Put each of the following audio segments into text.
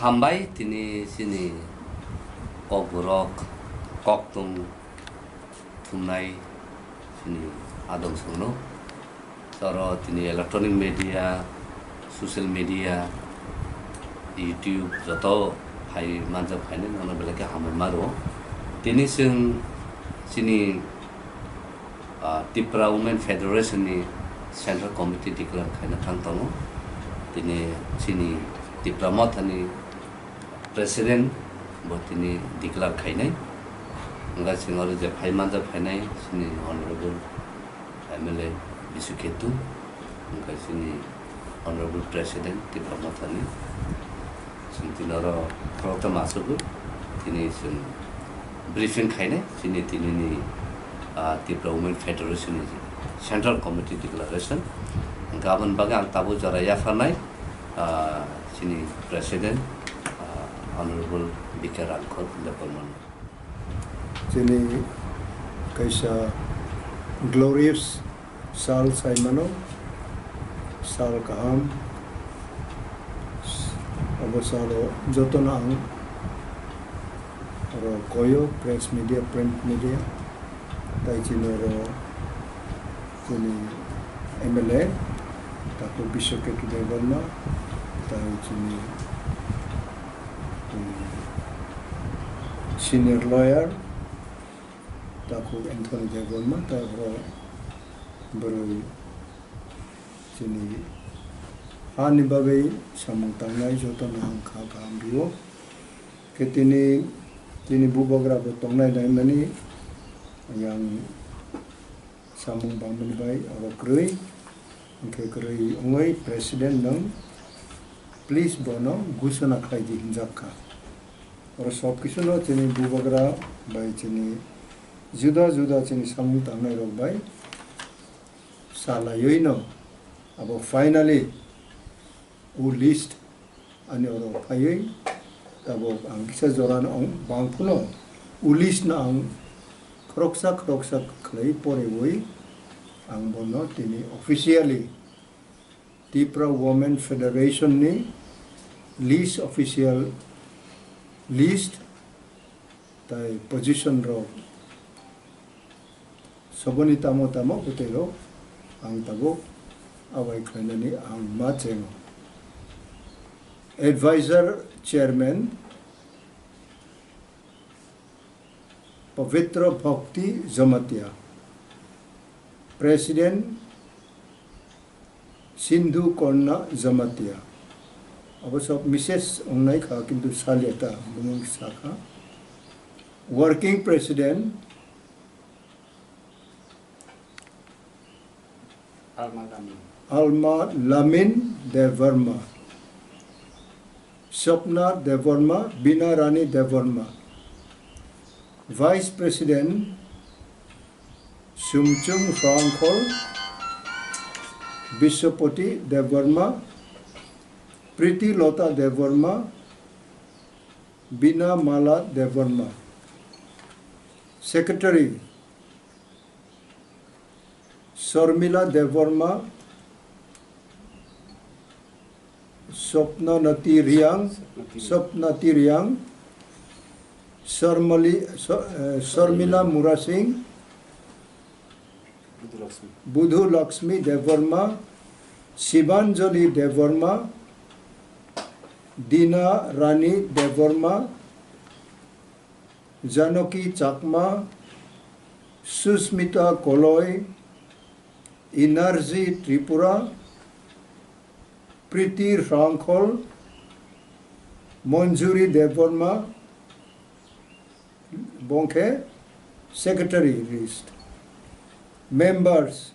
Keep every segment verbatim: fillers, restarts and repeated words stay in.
Hambai tini chini kokborok, koktung thumnai chini adong songno. Oro tini electronic media, social media, YouTube joto phai manjak phainai nono belai khe hambai ma rwo. Tini chwng chini ah, Tipra Women Federation ni Central Committee declare khaina thang tongo. Tini chini Tipra Motha ni President bo tini declare khainai. Wngkha chwng oro je phai manjak phainai chini Honorable M L A Bisu Ketu, wngkha chini Honorable President Tipra Motha ni. Chwng tini oro khoroksa ma aswk tini chwng briefing khainai chini tini ni, ah, Tipra Women Federation ni Central Committee declaration. Hwnkhe aboni bagwi ang tabuk jora yapharnai, ah, chini President, ah, Honorable B K Rangkhol Debbarma no. Chini kaisa glorious sal sai mano, sal kaham. Abo salo jotono ang oro koyo, press media, print media, tai chini oro chini M L A, Doctor Biswa Ketu Debbarma, tai chini, um, senior lawyer, Takhuk Anthony Debbarma, tai oro bwrwi chini hani bagwi samung tangnai jotono ang kha kaham rio. Khe tini, tini bubagra bo tongnai naimani yang samung bangmani bai oro kwrwi, hwnkhe kwrwi wngwi president nwng please bono gusuna khlai di hinjak kha. Oro sob kisuno chini bubagra bai chini juda juda chini samung tangnai rok bai salaiwi no abo finally o list ani oro phaiwi tabuk ang kisa jora no ang bang phano o list no ang khoroksa khoroksa khlai porewi ang bono tini officially Tipra Women Federation ni list, official list tai position rok soboni tamo tamo bwtwi rok ang tabuk abai khlainani ang ma chengo. Advisor Chairman Pavitra Bhakti Jamatia, President Sindhu Korna Jamatia. Abo sob misses wngnai kha, kintu salia ta, bumung sa kha. Working President Alma Lamin. Alma Lamin Debbarma, Swapna Debbarma, Bina Rani Debbarma, Vice President Sumchung Rangkhol, Biswapati Debbarma, Priti Lota Debbarma, Bina Mala Debbarma, Secretary Sormila Debbarma, Swapnanati Riang, Swapnati Riang, Sormali, So-, eh, Sormila Murasing, Budhu Lakshmi Debbarma, Shibanjali Debbarma, Dina Rani Debbarma, Janaki Chakma, Susmita Koloi, Energy Tripura, Priti Rangkhol, Manjuri Debbarma, bongkhe Secretary list. Members,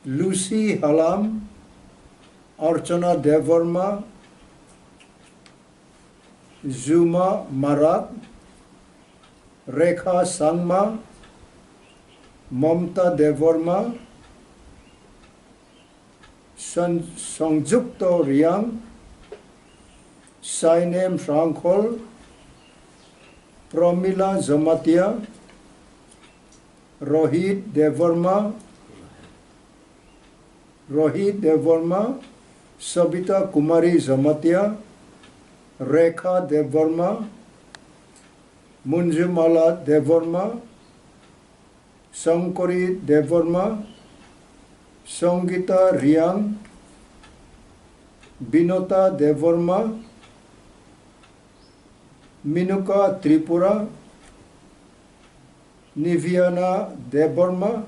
Lucy Halam, Archana Debbarma, Juma Marak, Rekha Sangma, Mamta Debbarma, San-, Sangjukto Riang, Sainem Rangkhol, Pramila Jamatia, Rohit Debbarma, Rohit Debbarma, Sabita Kumari Jamatia, Rekha Debbarma, Munjumala Debbarma, Shankari Debbarma, Sangita Riang, Binota Debbarma, Minuka Tripura, Niviana Debbarma,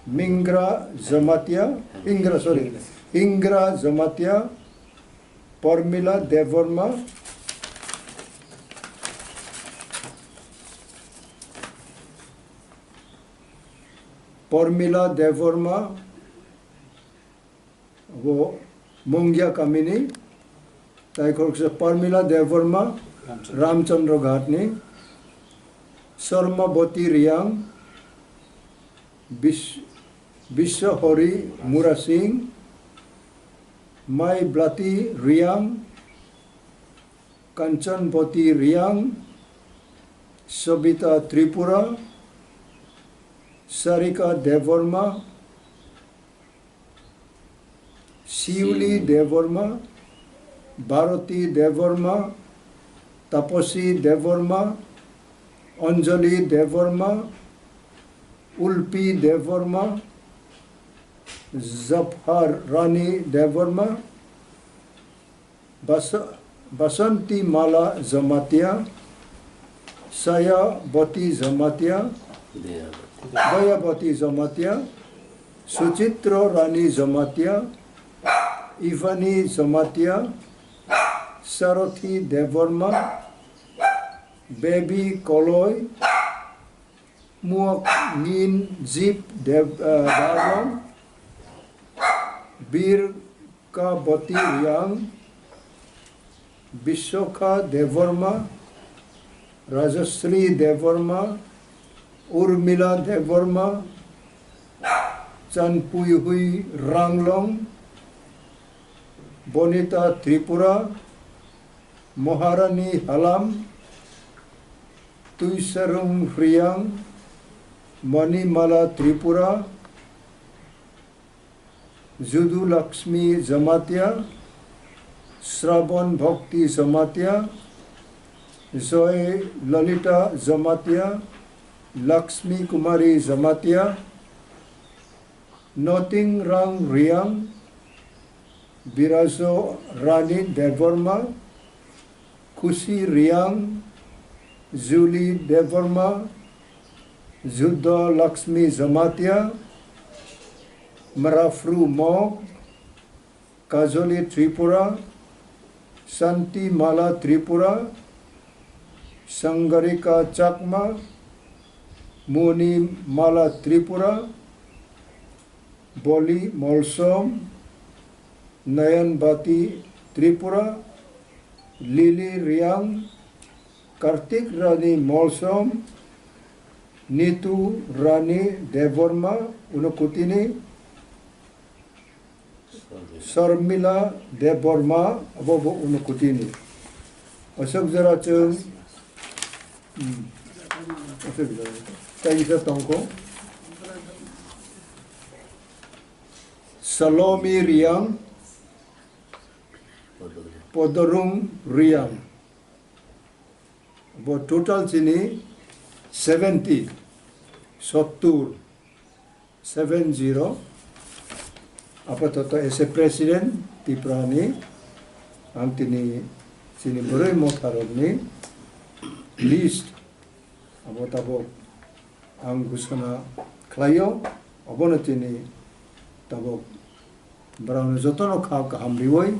Mingra Jamatia, Ingra, sorry, Ingra Jamatia, Pormila Debbarma, Pormila Debbarma, abo Mungya kamini, tai khoroksa Parmila Debbarma, Ramchandra Ghatni, Sarmabati Riang, Bis-, Biswahori Murasing, Mai Blati Riang, Kanchanbati Riang, Sobita Tripura, Sarika Debbarma, Siuli Debbarma, Bharati Debbarma, Taposi Debbarma, Anjali Debbarma, Ulpi Debbarma, Zaphar Rani Debbarma, Basa-, Basanti Mala Jamatia, Sayabati Jamatia, Dayabati Jamatia, Suchitra Rani Jamatia, Ivani Jamatia, Sarathi Debbarma, Baby Koloi, Muak Ngin Jip Deb-, eh, Barlong, Bir Kabati Riang, Biswakha Debbarma, Rajasri Debbarma, Urmila Debbarma, Chanpuihui Ranglong, Bonita Tripura, Maharani Halam, Tuisarung Riang, Manimala Tripura, Judu Lakshmi Jamatia, Sravan Bhakti Jamatia, Joy Lalita Jamatia, Lakshmi Kumari Jamatia, Noting Rang Riang, Birajo Rani Debbarma, Khusi Riang, Julie Debbarma, Judda Lakshmi Jamatia, Mrafru Mok, Kajoli Tripura, Santi Mala Tripura, Sangarika Chakma, Muni Mala Tripura, Boli Molsom, Nayanbati Tripura, Lily Riang, Kartik Rani Molsom, Nitu Rani Debbarma, Unokutini, Sarmila Debbarma, abo bo Unokutini. Aswk jora chwng, hmm, aswk jora. Kaisa tongkho. Salomi Riang, Podorung Riang. Bo total chini seventy, sottur, seven zero. Apatoto as a president Tipra ni ang tini chini bwrwi motharokni list abo tabok ang ghosona khlaio, obono chini tabok borokno jotono kha kaham riwi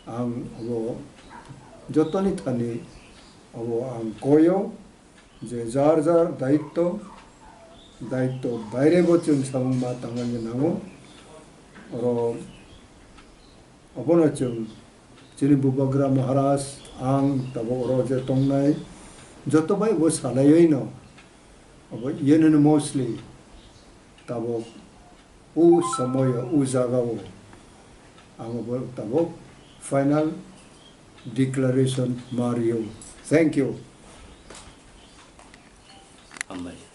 ang abo jotoni thani abo ang koio je jar jar daitto, daitto baire bo chwng samung ma tangna nango. Oro obono chwng chini Bubagra Maharaj, ang tabok oro je tongnai, joto bai bo salaiwi no abo unanimously tabok o somoyo, o jagao ang abo tabok final declaration ma rio. Thank you. Hambai.